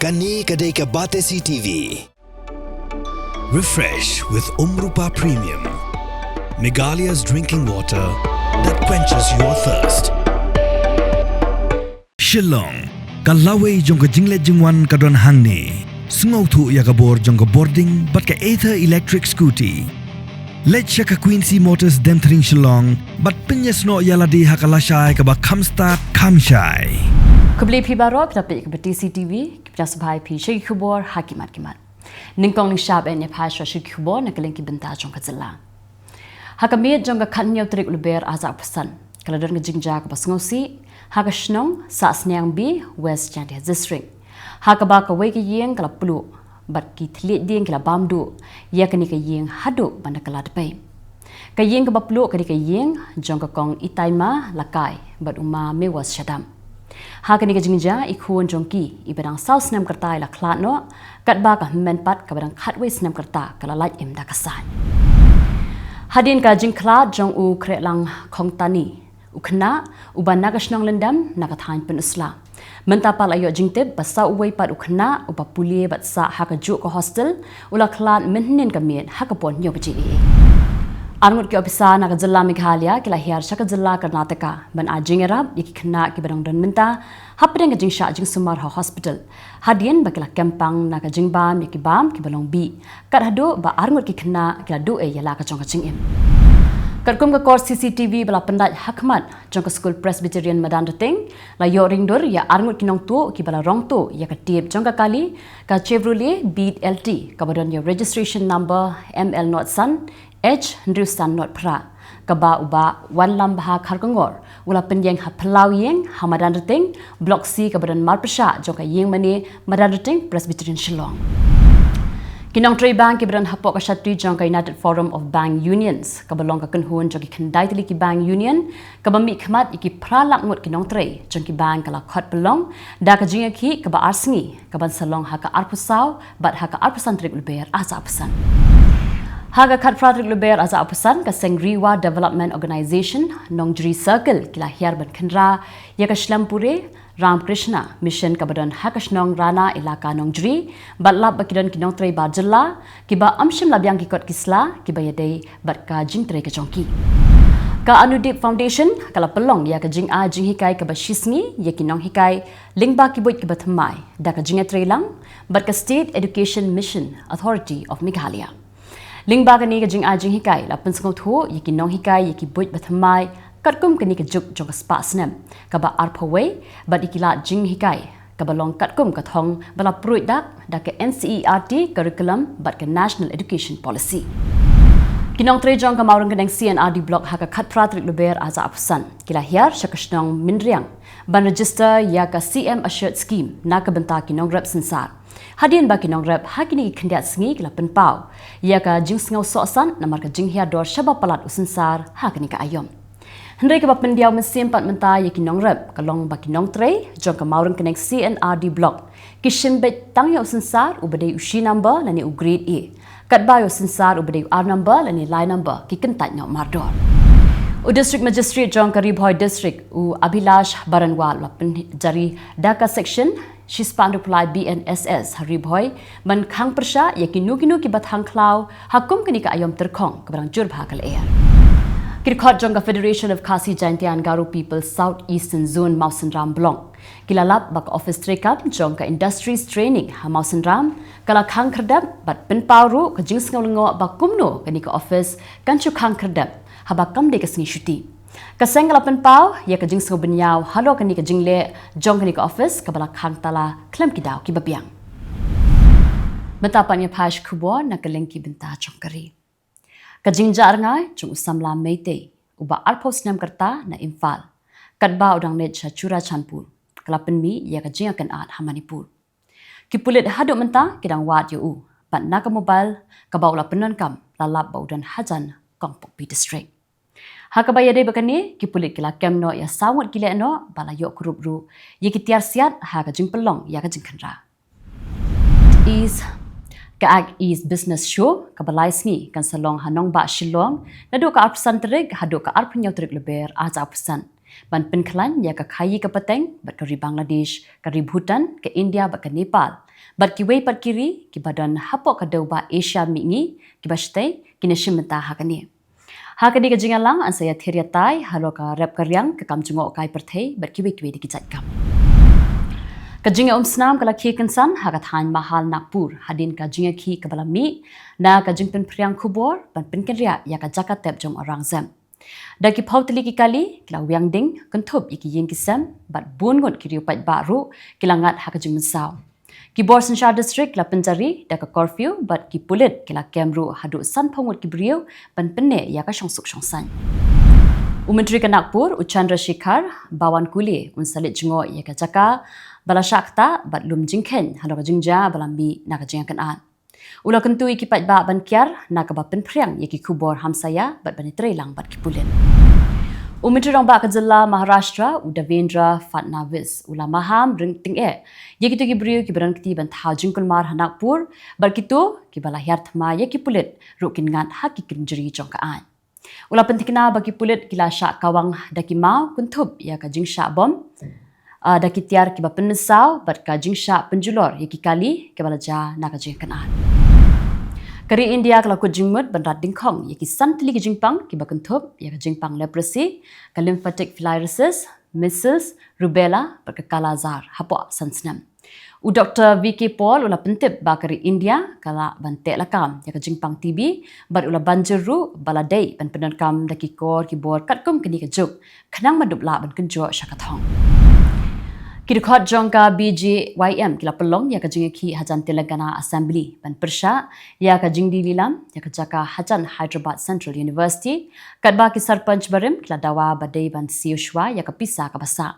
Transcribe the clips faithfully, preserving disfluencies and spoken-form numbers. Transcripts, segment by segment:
Kane ka dei ka Batesi T V. Refresh with Umrupa Premium, Meghalaya's drinking water that quenches your thirst. Shillong, ka lawei jong ka jingleit jingwan ka don hangne. Sngewthuh ïa ka bor jong ka bording bad ka Ather electric scooty. Leit sha ka Quincy Motors Demthring Shillong bad pynïasnoh ïa lade ha ka lashai kaba kham stad kham shai. Khublei phi baroh, phi la peit ïa ka Batesi T V, ki pynsngewbha ïa phi sha ki khubor ha ki mat ki mat. Nyngkong nyngshap, ngin ïa phai sha ki khubor na ka liang ki bynta jong ka jylla. Ha ka miet jong ka khathynñiew tarik u Lber arhajar arphew san, ka la don ka jingjia kaba sngewsih ha ka shnong Sahsniang B, West Jaintia District, ha kaba kawei ka ïing ka la pluh bad ki thylliej dieng ki la bam duh ïa kane ka ïing haduh ban da kylla dpei. Ka ïing kaba pluh ka dei ka ïing jong ka Kong Itaima Lakai bad u Ma Mewas Shadap. Ha kane ka jingjia, i khun jong ki, iba dang saw snem ka rta, i la khlad noh, katba ka hynmen pat kaba dang khatwei snem ka rta ka la lait im da ka saiñ. Hadien ka jingkhlad jong u Khrehlang Khongtani, u khynnah uba na ka shnong Lyndem na ka thaiñ Pynursla, mynta pat la ïoh jingtip ba sa uwei pat u khynnah uba pule bad sah ha kajuh ka hostel u la khlad mynhynnin ka miet ha ka por hynñiew baje eiei. Arngut ki ophisar na ka jylla Meghalaya ki la hiar sha ka jylla Karnataka ban ai jingïarap ïa ki khynnah kiba dang don mynta hapdeng ka jingshah jingsumar ha hospital, hadien ba ki la kem pang na ka jingbam ïa ki bam kiba long bih, kat haduh ba arngut ki khynnah ki la duh ei ïa la ka jong ka jingim. Katkum ka kor C C T V ba la pyndait ha khmat jong ka Skul Presbyterian Madanrting, la ïoh ringdur ïa arngut ki nongtuh kiba la rong tuh ïa ka tip jong ka kali, ka Chevrolet Beat L T, kaba don ïa registration number M L nought san H hynriew san nought phra, kaba u Bah Wanlambha Kharkongor u la pynïeng ha phyllaw ïing ha Madanrting, Block C, kaba don marpyrshah jong ka ïingmane Madanrting Presbyterian Shillong. Ki nongtrei bank kiba don hapoh ka shatri jong ka United Forum of Bank Unions, kaba long ka kynhun jong ki khyndai tylli ki bank union, kaba mih khmat ïa ki phra lak ngut ki nongtrei jong ki bank, ka la khot pynlong da ka jingïakhih kaba ar sngi, kaban sa long ha ka arphew saw bad ha ka arphew san tarik u Lber arhajar arphew san. Ha ka khatphra tarik u Lber arhajar arphew san, ka Seng Ri War Development Organisation Nongjri Circle ki la hiar ban khynra ïa ka shlem pule Ramakrishna Mission kaba don ha ka shnong Rana, Elaka Nongjri, bad lap ba ki don ki nongtrei bar jylla kiba ym shym la biang ki kot ki sla kiba ïadei bad ka jingtrei ka jong ki. Ka Anudeep Foundation ka la pynlong ïa ka jingai jinghikai kaba shisngi ïa ki nonghikai lyngba ki buit kiba thymmai da ka jingïatreilang bad ka State Education Mission Authority of Meghalaya. Lyngba kane ka jingai jinghikai, la pynsngewthuh ïa ki nonghikai ïa ki buit ba thymmai katkum kane ka juk jong ka spah snem kaba arphew wei bad ïa ki lad jinghikai kaba long katkum ka thong ba la pruid dak da ka N C E R T curriculum bad ka National Education Policy. Ki nongtrei jong ka Mawryngkneng C and R D Block ha ka khatphra tarik u Lber arhajar arphew san ki la hiar sha ka shnong Mynriang ban register ïa ka C M Assured Scheme na ka bynta ki nongrep synsar, hadien ba ki nongrep ha kine ki khyndiat sngi ki la pynpaw ïa ka jingsngew sohsat namar ka jinghiar dor shaba palat u synsar ha kane ka aïom. Hynrei kaba pyndiaw mynsiem pat mynta ïa ki nongrep ka long ba ki nongtrei jong ka Mawryngkneng C and R D Block ki shim beit tang ïa u synsar uba dei u shi number lane u grade A, katba ïa u synsar uba dei u ar number lane lai number ki kyntait noh mardor. U District Magistrate jong ka Ri Bhoi District, u Abhilash Baranwal, u la pynjari da ka Section shispah hynriewphew lai B N S S ha Ri Bhoi ban khang pyrshah ïa kino kino kiba thang khlaw ha kum kane ka aïom tyrkhong kaba dang jur bha ka lyer. Ki dkhot jong ka Federation of Khasi Jaintia and Garo People South Eastern Zone Mawsynram Block ki la lap ba ka office treikam jong ka Industries Training ha Mawsynram ka la khang khyrdep bad pynpaw ruh ka jingsngew lyngngoh ba kumno kane ka office kan shu khang khyrdep haba kam dei ka sngi shuti. Ka seng ka la pynpaw ïa ka jingsngew bynñiaw halor kane ka jingleh jong kane ka office kaba la khang tala khlem ki daw kiba biang. Mynta pat ngin ïa phai sha ki khubor na ka liang ki bynta jong ka ri. Ka jingjah rngai jong u samla Meitei uba arphew snem ka rta na Imphal, katba u dang leit sha Churachandpur, ka la pynmih ïa ka jingïakynad ha Manipur. Ki pulit haduh mynta ki dang wad ïa u bad na ka mobile kaba u la pyndonkam la lap ba u don hajan Kongpokpi District. Ha kaba ïadei bad kane, ki pulit ki la kem noh ïa saw ngut ki lehnoh bad la ïoh kurup ruh ïa ki tiar siat ha ka jingpynlong ïa ka jingkhynra. East, ka Act East Business Show kaba lai sngi kan sa long ha Nongbah Shillong naduh ka arphew san tarik haduh ka arphew hynñiew tarik u Lber arhajar arphew san. ban pynkhlaiñ ïa ka khaii ka pateng bad ka ri Bangladesh, ka ri Bhutan, ka India bad ka Nepal bad kiwei pat ki ri kiba don hapoh ka dewbah Asia Mihngi kiba shatei kin ïashim bynta ha kane. Ha kane ka jingïalang yn sa ïathir ïatai halor ka rep ka riang, ka kam jngohkai pyrthei bad kiwei kiwei de ki jait kam. Ka jingïaumsnam ka la khie kynsan ha ka thaiñ Mahal Nagpur hadien ka jingïakhih kaba la mih na ka jingpynphriang khubor ban pynkynriah ïa ka jaka tep jong u Aurangzeb. Da ki phew tylli ki kali ki la wiang ding, kynthup ïa ki ïing ki sem bad bun ngut ki riew paidbah ruh ki la ngat ha ka jingmynsaw. Ki bor synshar district ki la pynjari da ka curfew bad ki pulit ki la kem ruh haduh sanphew ngut ki briew ban pynneh ïa ka shongsuk shongsaiñ. U Myntri ka Nagpur, u Chandrashekhar Bawankuhle, un sa leit jngoh ïa ka jaka ba la shah ktah bad lum jingkheiñ halor ka jingjia ba la mih na ka jingïakynad. U la kyntu ïa ki paidbah ban kiar na kaba pynphriang ïa ki khubor hamsaïa bad ban ïatrei lang bad ki pulit. U Myntri Rangbah ka jylla Maharashtra, u Devendra Fadnavis, u la maham ring tyngeh ïa kito ki briew kiba don kti ban thaw jingkulmar ha Nagpur bad kito kiba la hiar thma ïa ki pulit ruh kin ngat ha ki kynjri jong ka aiñ. U la pynthikna ba ki pulit ki la shah kawang da ki maw, kynthup ïa ka jingshah bom, ah, da ki tiar kiba pynmynsaw bad ka jingshah pynjulor ïa ki kali kiba la jia na ka jingïakynad. Ka ri India ka la kut jingmut ban rat dyngkhong ïa ki san tylli ki jingpang kiba kynthup ïa ka jingpang leprosy, ka lymphatic filariasis, measles, rubella bad ka kala azar hapoh san snem. U Doktor V K Paul u la pyntip ba ka ri India ka lah ban teh lakam ïa ka jingpang T B bad u la ban jur ruh ba la dei ban pyndonkam da ki kor ki bor katkum kine ka juk khnang ban dup lah ban kynjoh sha ka thong. Ki dkhot jong ka B J Y M ki la pynlong ïa ka jingïakhih hajan Telangana Assembly ban pyrshah ïa ka jingdie lilam ïa ka jaka hajan Hyderabad Central University, katba ki sarpanch barim ki la dawa ba dei ban siew shuwa ïa ka pisa kaba sah.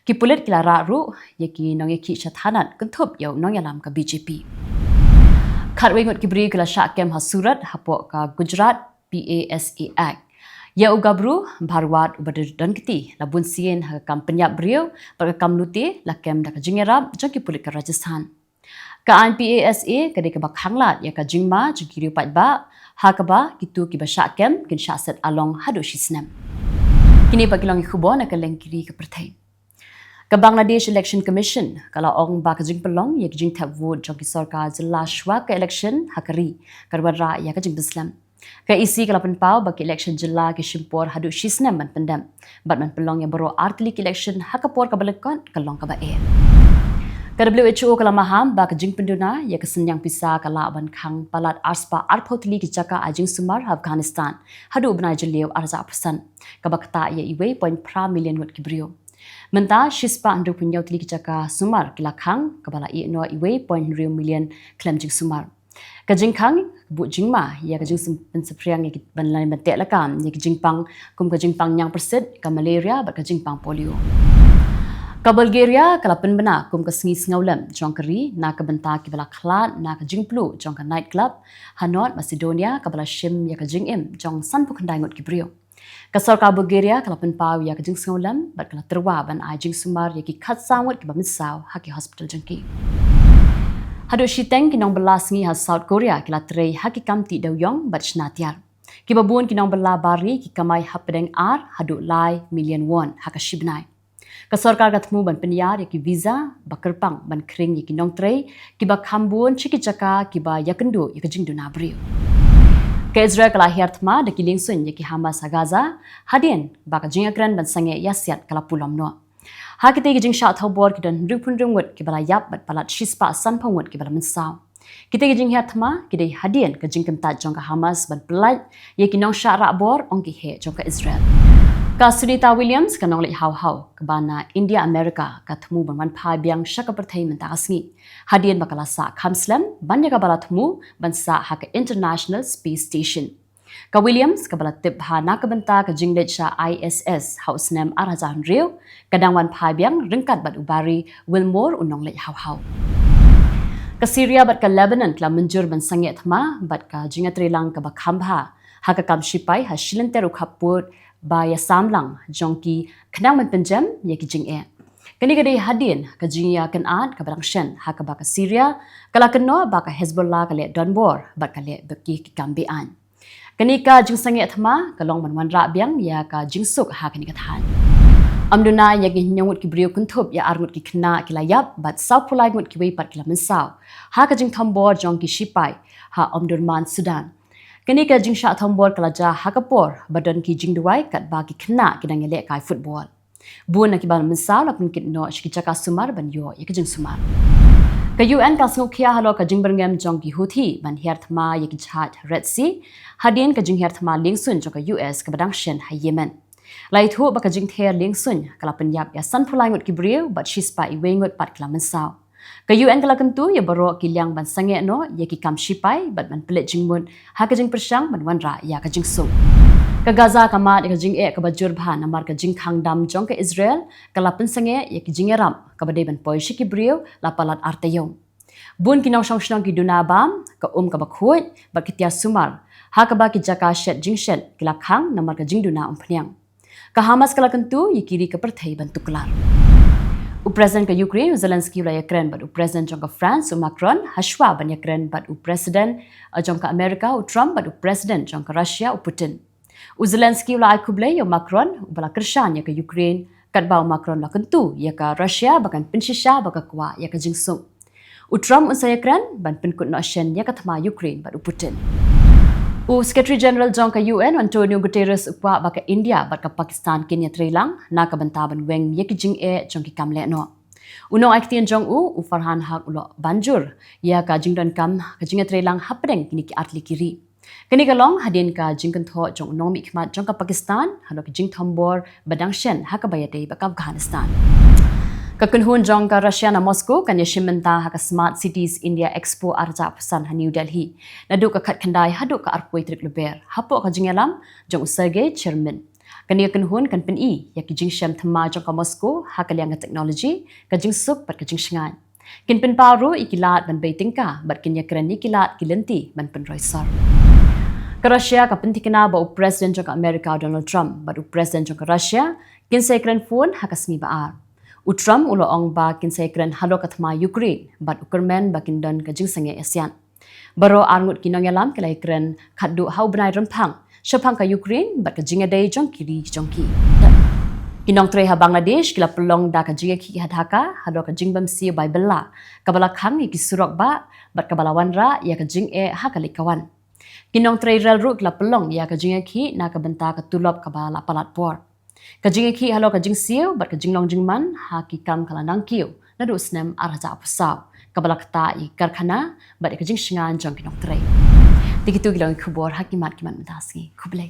Ki pulit ki la rah ruh ïa ki nongïakhih sha thanat kynthup ïa u nongïalam ka B J P. Khatwei ngut ki briew ki la shah kem ha Surat hapoh ka Gujarat P A S A Act. Ïa u Gabru Bharwat uba don kti la bun sien ha ka kam pynïap briew bad ka kam lute la kem da ka jingïarap jong ki pulit ka Rajasthan. Ka aiñ P A S A ka dei kaba khanglad ïa ka jingma jong ki riew paidbah, ha kaba kito kiba shah kem kin shah set along haduh shi snem. Kine pat ki long ki khubor na ka lyngkri ka pyrthei. Ka Bangladesh Election Commission ka la ong ba ka jingpynlong ïa ka jingthep vote jong ki sorkar jylla shuwa ka election ha ka ri ka wanrah ïa ka jingpynslem. Ka E C ka la pynpaw ba ki election jylla ki shim por haduh shi snem ban pyndep bad ban pynlong ïa baroh ar tylli ki election ha ka por kaba lyngkot ka long kaba eh. Ka W H O ka la maham ba ka jingpynduna ïa ka synñiang pisa ka lah ban khang palat arspah arphew tylli ki jaka ai jingsumar ha Afghanistan haduh u bnai Jylliew arhajar arphew san, kaba ktah ïa uwei point phra million ngut ki briew. Mynta shispah hynriewphew hynñiew tylli ki jaka sumar ki la khang, kaba la ïeh noh uwei point hynriew million khlem jingsumar. Ka jingkhang ka buh jingma ïa ka jingpynsaphriang ïa ki ban lane ban teh lakam ïa ki jingpang kum ka jingpang ñiang pyrsit, ka malaria bad ka jingpang polio. Ka Bulgaria ka la pynbna kum ka sngi sngewlem jong ka ri na ka bynta kiba la khlad na ka jingpluh jong ka night club ha North Macedonia, kaba la shim ïa ka jingim jong sanphew khyndai ngut ki briew. Ka sorkar Bulgaria ka la pynpaw ïa ka jingsngewlem bad ka la tyrwa ban ai jingsumar ïa ki khatsaw ngut kiba mynsaw ha ki hospital jong ki. Haduh shiteng ki nongbylla sngi ha South Korea ki la trei ha ki kam tih dewïong bad shna tiar. Kiba bun ki nongbylla bar ri ki kamai hapdeng ar haduh lai million won ha ka shi bnai. Ka sorkar ka thmu ban pynïar ïa ki visa ba kyrpang ban khring ïa ki nongtrei kiba kham bun sha ki jaka kiba ïakynduh ïa ka jingduna briew. Ka Israel ka la hiar thma da ki liengsuiñ ïa ki Hamas ha Gaza hadien ba ka jingïakren ban sangeh ïasiat ka la pulom noh. Ha kitei ki jingshah thawbor ki don hynriewphew hynriew ngut kiba la ïap bad palat shispah sanphew ngut kiba la mynsaw. Kitei ki jinghiar thma ki dei hadien ka jingkyntait jong ka Hamas ban pyllait ïa ki nongshah rah bor ong ki heh jong ka Israel. Ka Sunita Williams, ka nongleit haw haw kaba na India America, ka thmu ban wan phai biang sha ka pyrthei mynta ka sngi hadien ba ka la sah kham slem ban ïa kaba la thmu ban sah ha ka International Space Station. Ka Williams, kaba la tip bha na ka bynta ka jingleit sha I S S ha u snem arhajar hynriew, ka dang wan phai biang ryngkat bad u Barry Wilmore, u nongleit haw haw. Ka Syria bad ka Lebanon ki la mynjur ban sangeh thma bad ka jingïatreilang kaba kham bha ha ka kam shipai ha shilynter u khappud ba ïasam lang jong ki khnang ban pynjem ïa ki jingeh. Kane ka dei hadien ka jingïakynad kaba dang shen ha kaba ka Syria ka la kynnoh ba ka Hezbollah ka leh donbor bad ka leh bad ki kam be-aiñ. Kane ka jingsangeh thma ka long ban wanrah biang ïa ka jingsuk ha kane ka thaiñ. Ym duna ïa ki hynñiew ngut ki briew, kynthup ïa ar ngut ki khynnah ki la ïap bad sawphew lai ngut kiwei pat ki la mynsaw ha ka jingthombor jong ki shipai ha Omdurman, Sudan. Kane ka jingshah thombor ka la jia ha ka por ba don ki jingduwai katba ki khynnah ki dang ïalehkai football. Bun na kiba mynsaw la pynkit noh sha ki jaka sumar ban ïoh ïa ka jingsumar. Ka U N ka sngewkhia halor ka jingbyrngem jong ki Houthi ban hiar thma ïa ki jahaj Red Sea hadien ka jinghiar thma liengsuiñ jong ka U S kaba dang shen ha Yemen. La ïathuh ba ka jingther liengsuiñ ka la pynïap ïa sanphew lai ngut ki briew bad shispah wei ngut pat ki la mynsaw. Ka U N ka la kyntu ïa baroh ki liang ban sangeh noh ïa ki kam shipai bad ban pynleit jingmut ha ka jingpyrshang ban wanrah ïa ka jingsuk. Ka Gaza ka mad ïa ka jingeh kaba jur bha namar ka jingkhang dam jong ka Israel ka la pynsangeh ïa ki jingïarap kaba dei ban poi sha ki briew la palat ar taïew. Bun ki nongshong shnong ki duna bam, ka um kaba khuid bad ki tiar sumar ha kaba ki jaka shet jingshet ki la khang namar ka jingduna umphniang. Ka Hamas ka la kyntu ïa ki ri ka pyrthei ban tuklar. U President ka Ukraine u Zelensky u la ïakren bad u President jong ka France u Macron hashwa ban ïakren bad u President, eh, jong ka America u Trump bad u President jong ka Russia u Putin. U Zelensky u la ai khublei ïa u Macron uba la kyrshan ïa ka Ukraine, katba u Macron la kyntu ïa ka Russia ba kan pynshisha ba ka kwah ïa ka jingsuk. U Trump un sa ïakren ban pynkut noh shen ïa ka thma Ukraine bad u Putin. U Secretary General jong ka U N u Antonio Guterres u kwah ba ka India bad ka Pakistan kin ïatreilang na ka bynta ban weng ïa ki jingeh jong ki kam lehnoh. U nongai ktien jong u, u Farhan Haq u la ban jur ïa ka jingdonkam ka jingïatreilang hapdeng kine ki artylli ki ri. Kane ka long hadien ka jingkynthoh jong u nongmihkhmat jong ka Pakistan halor ka jingthombor ba dang shen ha kaba ïadei bad ka Afghanistan. Ka kynhun jong ka Russia na Moscow kan ïashim bynta ha ka Smart Cities India Expo ar hajar arphew san ha New Delhi, naduh ka khatkhyndai haduh ka arphew tarik Lber, hapoh ka jingïalam jong u Sergey Chermin. Kane ka kynhun kan pyni ïa ki jingshem thymmai jong ka Moscow ha ka liang ka technology, ka jingsuk bad ka jingshngaiñ. Kin pynpaw ruh ïa ki lad ban bei tyngka bad kin ïakren ïa ki lad ki lynti ban pynroi sor. Ka Russia ka pynthikna ba u President jong ka America u Donald Trump bad u President jong ka Russia kin sa ïakren phone ha ka sngi ba ar. U Trump u la ong ba kin sa ïakren halor ka thma Ukraine bad u kyrmen ba kin don ka jingsangeh ïasiat. Baroh ar ngut ki nongïalam ki la ïakren khatduh ha u bnai Rymphang shaphang ka Ukraine bad ka jingïadei jong ki ri jong ki. Ki nongtrei ha Bangladesh ki la pynlong da ka jingïakhih ha Dhaka halor ka jingbymsiew bai bylla kaba la khang ïa ki surok bah bad kaba la wanrah ïa ka jingeh ha ka leit ka wan. Ki nongtrei rel ruh ki la pynlong ïa ka jingïakhih na ka bynta ka tulop kaba la palat por. Ka jingïakhih halor ka jingsiew bad ka jinglong jingman ha ki kam ka la nang kiew naduh u snem ar hajar arphew saw, kaba la ktah ïa ki karkhana bad ïa ka jingshngaiñ jong ki nongtrei. Te kitu ki long ki khubor ha ki mat ki mat mynta sngi. Khublei.